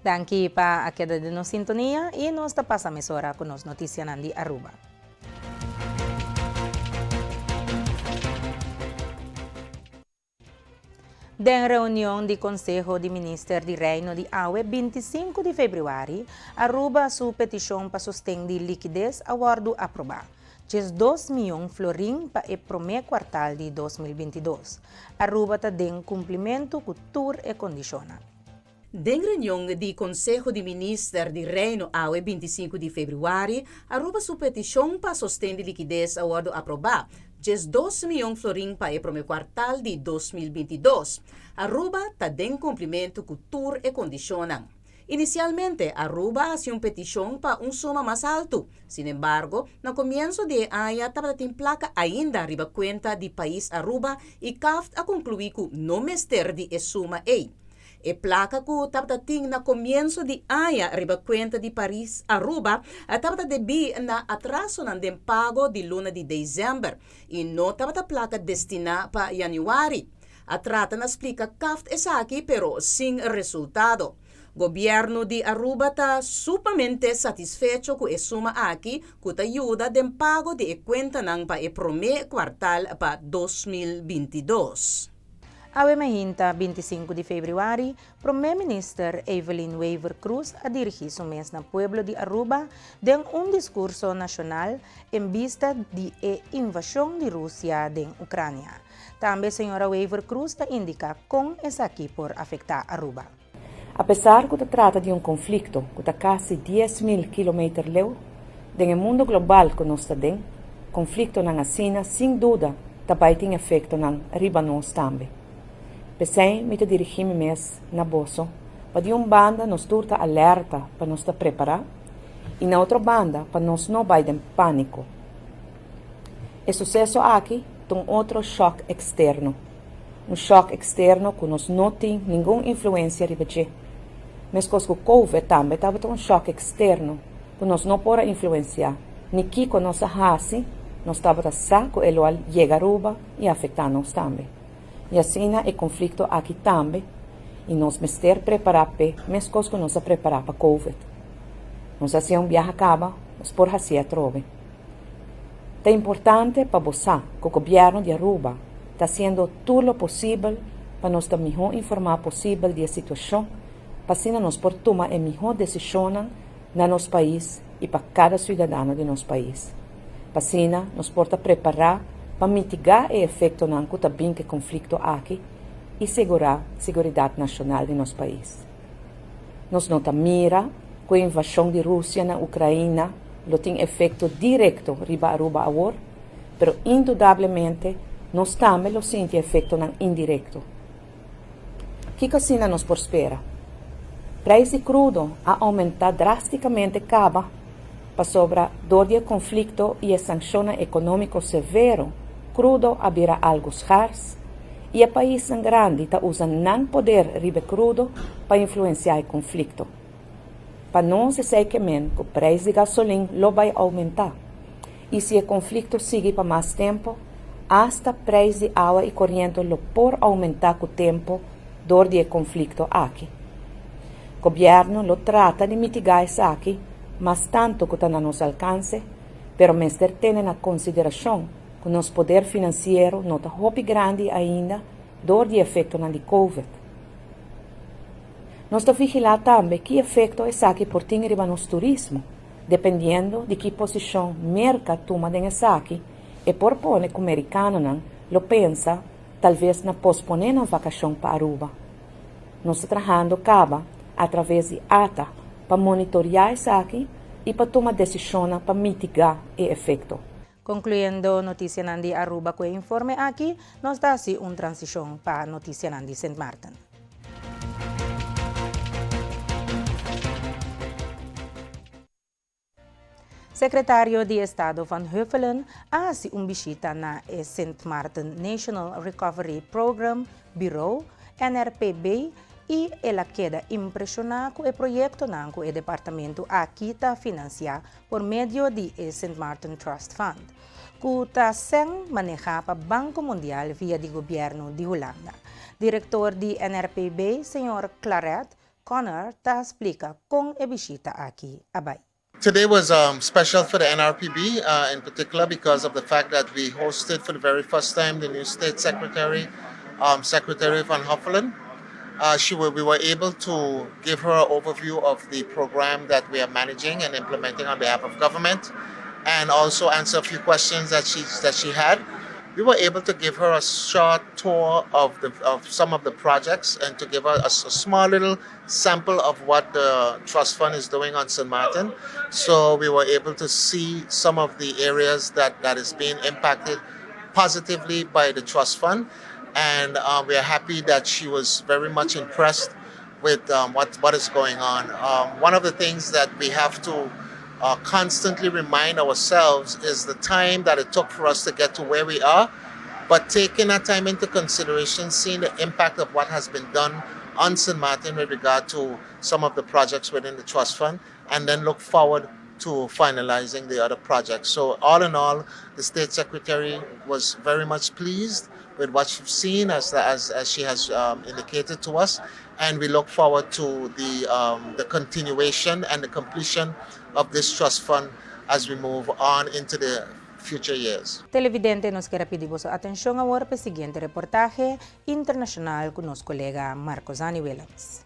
Danki pa a keda den nos sintonia y nos ta pasa mesora cu nos noticianan di Aruba. Den reunion di Conseho di Minister di Reino di awe 25 di februari, Aruba su peticion pa sosten di likides a wordo aproba. 12 miyon florin pa e prome kwartal di 2022. Aruba ta den cumplimento cu tur e condicionnan. Den reunion di Conseho di Minister di Reino awe 25 di februari, Aruba su peticion pa sosten di likides a wordo aproba, 12 miyon florin pa e prome kwartal di 2022. Aruba ta den cumplimento cu tur e condicionnan. Inicialmente, Aruba a haci un peticion pa un suma mas halto. Sinembargo, na comienso di e aña tabata tin placa ainda riba cuenta di pais Aruba y CAFT a conclui cu no mester di e suma ey. E placa cu tabata tin na comienso di aña riba cuenta di pais Aruba tabata debí na atrasonan den pago di luna di december y no tabata placa destina pa januari. A trata na splica CAFT esaki pero sin resultado. Gobierno di Aruba ta sumamente satisfecho cu e suma aki cu ta yuda den pago di e cuentanan pa e prome kwartal pa 2022. Awe mainta 25 di februari, Prome Minister Evelyn Wever-Croes a dirigi su mes na pueblo di Aruba den un discurso nacional en bista di e invasion di Rusia den Ucrania. Tambe señora Wever-Croes ta indica con esaki por afecta Aruba. Apesar cu ta trata di un conflicto cu ta casi 10,000 kilometer leu, den e mundo global cu nos ta den, conflictonan asina sin duda ta bay tin efectonan riba nos tambe. P'esey mi ta dirigi mi mes na boso pa di un banda nos tur ta alerta pa nos ta prepara y na otro banda pa nos no bay den panico. E suceso aki ta un otro shock externo. Un shock externo cu nos no tin ningun influencia riba dje. Mescos cu Covid tambe tabata un shock externo cu nos no por a influencia, ni kico nos a haci, nos tabata sa cu e lo a yega Aruba y afecta nos tambe. Y asina e conflicto aki tambe y nos mester prepara p'e mescos cu nos a prepara pa Covid. Nos a haci'e un biaha caba, nos por haci'e atrobe. Ta importante pa bo sa cu Gobierno di Aruba ta haciendo tur lo posibel pa nos ta miho informa posibel di e situacion pa asina nos por tuma e miho decisionnan na nos pais y pa cada ciudadano di nos pais. Pa asina nos por ta prepara pa mitiga e efectonan cu ta bin cu e conflicto aki y segura siguridad nacional di nos pais. Nos no ta mira cu e invasion di Rusia na Ucraina lo tin efecto directo riba Aruba awor, pero indudablemente nos tambe lo sinti efectonan indirecto. Kico asina nos por spera? Prijs di crudo a aumenta drasticamente caba pasobra door di e conflicto y e sanccionnan economico severo, crudo a bira algo schaars y e paisnan grandi ta usa nan poder riba e crudo pa influencia e conflicto. Pa nos esey ke men cu prijs di gasolin lo bay aumenta y si e conflicto sigui pa mas tempo, hasta prijs di awa y coriente lo por aumenta cu tempo door di e conflicto aki. Gobierno lo trata di mitiga esaki mas tanto cu ta na nos alcance, pero mester tene na consideracion cu nos poder financiero no ta hopi grandi ainda door di efectonan di Covid. Nos ta vigila tambe ki efecto esaki por tin riba nos turismo, dependiendo di ki posicion Merca tuma den esaki, e por pone cu Mericanonan lo pensa talves na pospone nan vacacion pa Aruba. Nos ta trahando caba a traves di ata pa monitorea esaki y pa tuma decisionnan pa mitiga e efecto. Concluyendo noticianan di Aruba cu e informe aki, nos ta haci un transicion pa noticianan di Sint Maarten. Secretario di Estado Van Huffelen a haci un bishita na e Sint Maarten National Recovery Program Bureau, NRPB, y el a keda impresiona cu e proyectonan cu e departamento aki ta financia por medio di e Sint Maarten Trust Fund, cu ta sen maneha pa Banco Mundial via di Gobierno di Hulanda. Director di NRPB, señor Claret. Connor ta splika kon e bishita aki a bai. Today was special for the NRPB in particular because of the fact that we hosted for the very first time the new state secretary, Secretary Van Huffelen. We were able to give her an overview of the program that we are managing and implementing on behalf of government, and also answer a few questions that she had. We were able to give her a short tour of some of the projects and to give her a small little sample of what the trust fund is doing on St. Martin. So we were able to see some of the areas that is being impacted positively by the trust fund. And we are happy that she was very much impressed with what is going on. One of the things that we have to constantly remind ourselves is the time that it took for us to get to where we are, but taking that time into consideration, seeing the impact of what has been done on St. Martin with regard to some of the projects within the trust fund, and then look forward to finalizing the other projects. So all in all, the state secretary was very much pleased with what she's seen as she has indicated to us, and we look forward to the continuation and the completion of this trust fund as we move on into the future years. Televidente, nos ke pidi boso atenshon awor pa e siguiente reportahe internashonal ku nos kolega Marco Zani Williams.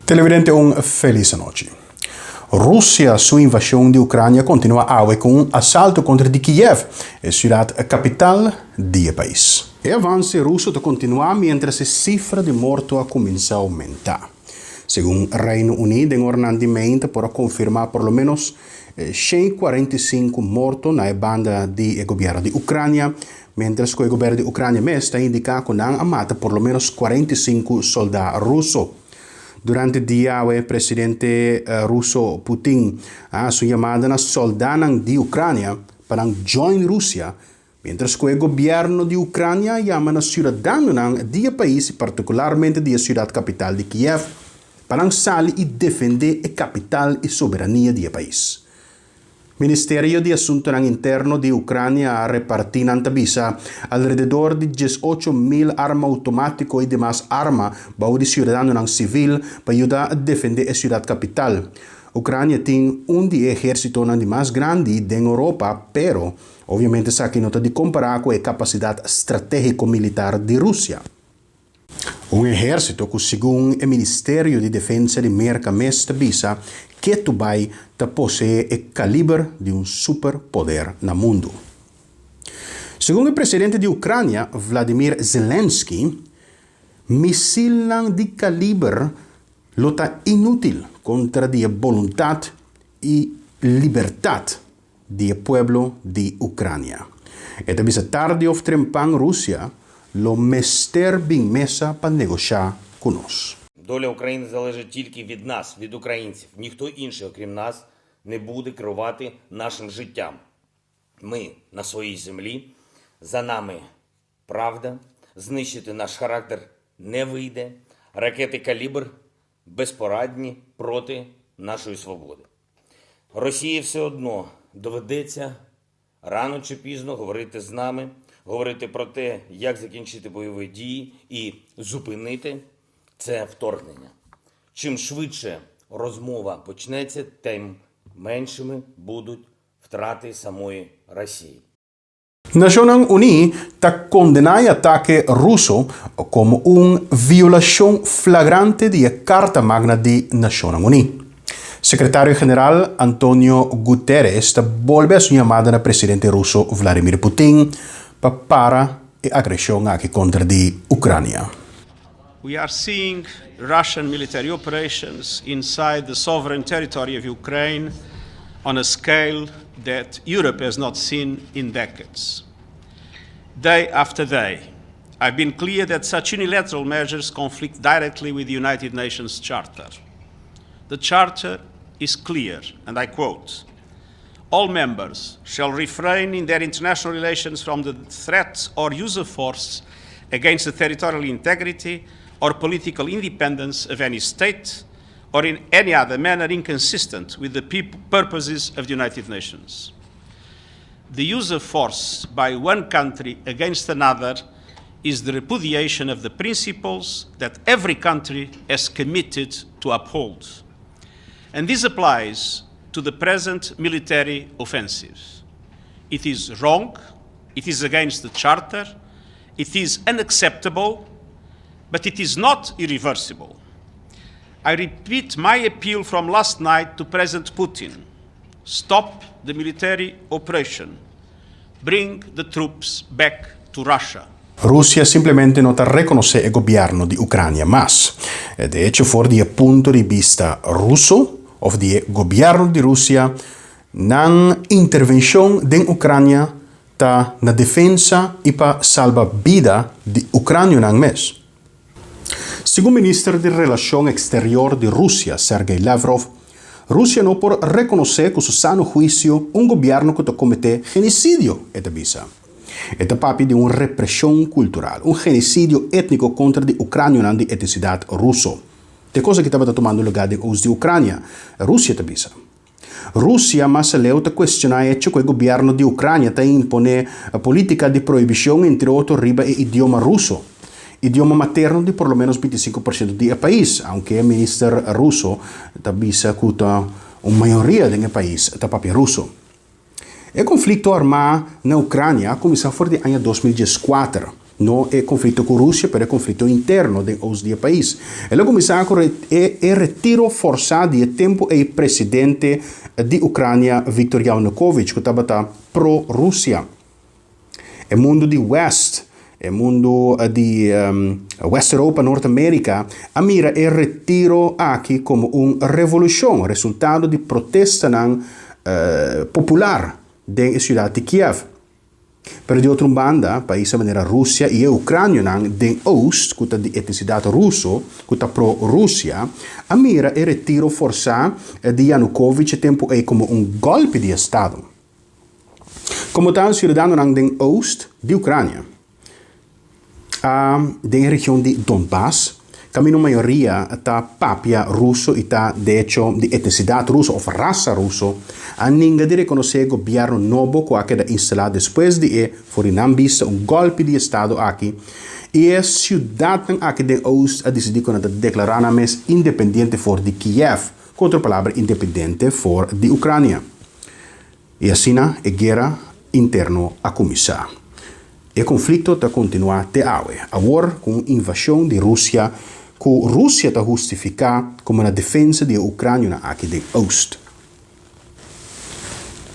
Televidente, un felis nochi. Rusia su invashon di Ukrania a kontinuá awe ku un asalto kontra di Kiev, e siudat kapital di e pais. E avanse ruso ta kontinuá mientras e sifra di morto a kuminsá oumentá. Segun Reino Uní, den oranan di mainta por a konfirmá por lo ménos 145 morto na banda di gobièrnu di Ukrania, mientras ku e gobièrnu di Ukrania mes ta indiká ku nan a mata por lo ménos 45 sòldá ruso. Durante dia, e presidente ruso Putin a hasi yamada na sòldánan di Ukrania pa join Rusia, mientras ku e gobièrnu di Ukrania a yama na siudadanonan di e pais, partikularmente di e siudat kapital di Kiev, pa sali i defendé e kapital i soberania di e pais. Ministerio di Asuntonan Interno di Ukrania a repartí, nan ta bisa, alrededor di 18 mil arma outomátiko i demas arma pa siudadanonan sivil pa yuda defendé e siudat kapital. Ukrania tin un di e ehérsitonan di mas grandi di Europa, pero obviamente esaki no ta di kompará ku e kapasidat estratégiko militar di Rusia. Un ehérsito ku, segun e Ministerio di Defensa di Merka mes ta bisa, ketu bai ta poseé e kaliber di un superpoder na mundu. Segun e presidente di Ukrania, Vladimir Zelensky, misilnan di kaliber lo ta inútil kontra di boluntat i libertat di pueblo di Ukrania. E ta bisa tardi òf trempan Rusia lo mester bin mesa pa negoshá ku nos. Доля України залежить тільки від нас, від українців. Ніхто інший, окрім нас, не буде керувати нашим життям. Ми на своїй землі, за нами правда, знищити наш характер не вийде. Ракети калібр безпорадні проти нашої свободи. Росії все одно доведеться рано чи пізно говорити з нами, говорити про те, як закінчити бойові дії і зупинити це вторгнення. Чим швидше розмова почнеться, тим меншими будуть втрати самої Росії. Nashonnan Uní ta kondená e atake ruso komo un violashon flagrante di Karta Magna di Nashonnan Uní. Sekretario General Antonio Guterres ta bolbe hasi yamada na presidente ruso Vladimir Putin pa para e agreshon aki kontra di Ukrania. We are seeing Russian military operations inside the sovereign territory of Ukraine on a scale that Europe has not seen in decades. Day after day, I've been clear that such unilateral measures conflict directly with the United Nations Charter. The Charter is clear, and I quote: "All members shall refrain in their international relations from the threat or use of force against the territorial integrity or political independence of any state or in any other manner inconsistent with the purposes of the United Nations." The use of force by one country against another is the repudiation of the principles that every country has committed to uphold. And this applies to the present military offensive. It is wrong, it is against the Charter, it is unacceptable, but it is not irreversible. I repeat my appeal from last night to President Putin stop the military operation, bring the troops back to Russia. Rusia simplemente no ta rekonosé e gobièrnu di Ukrania mas. De echo for di e punto di bista ruso òf di e gobièrnu di Rusia, nan intervenshon den Ukrania ta na defensa i pa salba bida di ukranionan mes. Segun minister di Relashon Eksterior di Rusia, Sergei Lavrov, Rusia no por rekonosé ku su sano huisio un gobièrnu ku ta kometé genisidio, e ta bisa. E ta papia di un represhon kultural, un genisidio étniko kontra di ukranionan di etnisidat ruso. Ta e kos aki tabata tumando lugá den oost di Ukrania, Rusia ta bisa. Rusia mas aleu ta kuestioná e echo ku e gobièrnu di Ukrania ta imponé polítika di prohibishon entre otro riba e idioma ruso, idioma materno di por lo ménos 25% di e pais, aunke e minister ruso ta bisa ku ta un mayoria den e pais ta papia ruso. E konflikto armá na Ukrania a kuminsá for di aña 2014. No e konflikto ku Rusia, pero e konflikto interno den oost di e pais. El a kuminsá ku e e retiro forsá di e tempu ei presidente di Ukrania Viktor Yanukovych ku tabata pro-Rusia. E mundu di West, e mundu di West Europa, Nort Amerika a mira e retiro aki komo un revolushon, resultado di protestanan popular den e siudat di Kiev. Pero di otro un banda, paisnan manera Rusia i e ukranionan den Oost ku ta di etnisidat ruso, ku ta pro-Rusia, a mira e retiro forsá di Yanukovych e tempu ei komo un gòlpi di estado. Komo tal, siudadanonan den Oost di Ukrania, a den e region di Donbass, kaminda un mayoria ta papia ruso i ta de echo di etnisidat ruso òf rasa ruso, a ninga di rekonosé e gobièrnu nobo ku a keda instalá despues di e, for di nan bista, un gòlpi di estado aki, i e siudatnan aki den Oost a disidí ku nan ta deklará nan mes independiente for di Kiev, ku otro palabra independente for di Ukrania. I asina e guera interno a kuminsá. E konflikto ta kontinuá te awe, awor ku un invashon di Rusia ku Rusia ta hustifiká komo na defensa di e ukranionan aki den Oost.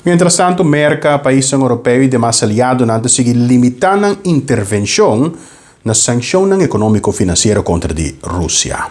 Mientrastantu Merka, paisnan Oropeo i demas aliadonan ta sigui limitá nan intervenshon na sanshonnan ekonómiko-finansiero kontra di Rusia.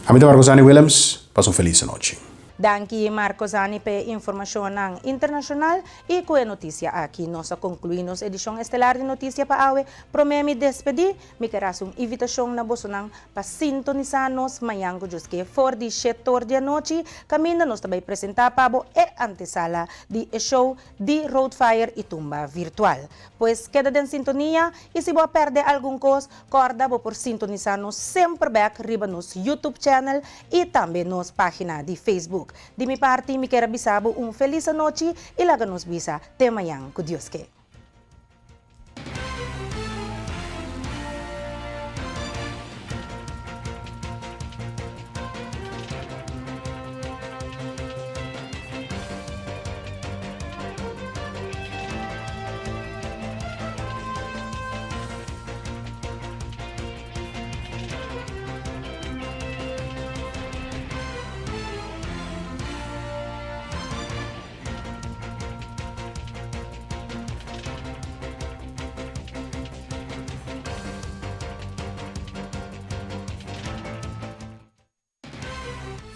Ami ta Marco Zani Willems, pasa un felis anochi. Danki Marco Zani p'e informashonnan internashonal i ku e notisia aki nos a konkluí nos edishon estelar di Notisia pa awe. Promé mi despedí, mi ke hasi un invitashon na bosonan pa sintonisá nos mañan ku Dios ke for di shetor di anochi kaminda nos ta bai presentá pa bo e antesala di e show di Roadfire i Tumba Virtual. Pues keda den sintonia i si bo a pèrdè algun kos, Kòrda bo por sintonisá nos semper bèk riba nos YouTube channel i tambe nos página di Facebook. Di mi parti mi kier a bisa bo un felis anochi i laga nos bisa te mañan ku Dios ke.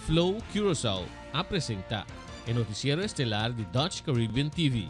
Flow Curaçao a presenta e noticiero estelar di Dutch Caribbean TV.